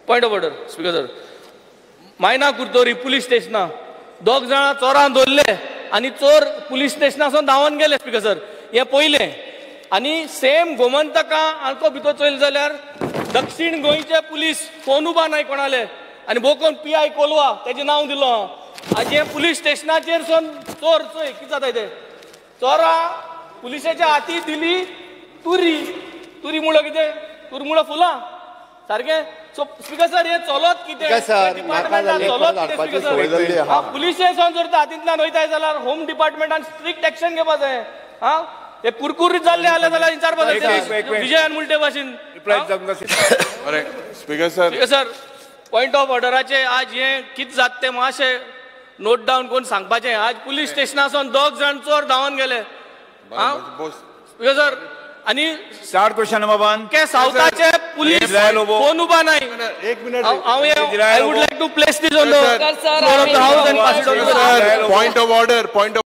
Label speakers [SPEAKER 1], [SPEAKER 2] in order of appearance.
[SPEAKER 1] Point of order speaker sir. Maina Curtorim police स्टेशना दोग जाणां चोरां दवरले आनी चोर पुलीस स्टेशनासून धांवन गेले स्पीकर सर. हें पयलें. आनी सेम गोमंतका आमको भितर चोयलें जाल्यार दक्षिण गोंयचे पुलीस फोन उबा नाय कोणाले आनी बोकोन पी I Colva तेजें नांव दिलो. आज हें पुलीस स्टेशनाचेर सून चोर चोय कितें जाता तें. चोरां पुलिसेच्या हाती दिली तुरी. तुरी मुळो कितें? तुरमुळो फुलां सारकें. सो स्पीकर सर हे चलत कितें डिपार्टमेंटान चलत कितें स्पीकर सर? हा, पुलिसेसान जर हातींतल्यान वयताय जाल्यार होम डिपार्टमेंटान स्ट्रिक्ट एक्शन घेवपा जाय. हा, हे कुरकुरीत जाल्ले आले जाल्यार विचारपा जाय विजयान मुलटे भाशेन.
[SPEAKER 2] Speaker sir,
[SPEAKER 1] speaker sir, point of ऑर्डराचे आज हें कितें जाता तें मातशें नोट डावन करून सांगपाचें. आज पुलीस स्टेशनासून दोग जाण चोर धांवन गेले. हा स्पीकर सर. आणि
[SPEAKER 3] स्टार्ट क्वेश्चन नंबर 1.
[SPEAKER 1] के साउथाचे पुलीस फोन उबा नाही.
[SPEAKER 2] एक minute.
[SPEAKER 1] I would like to place this on the floor of the house and pass it on.
[SPEAKER 2] Point of order. Point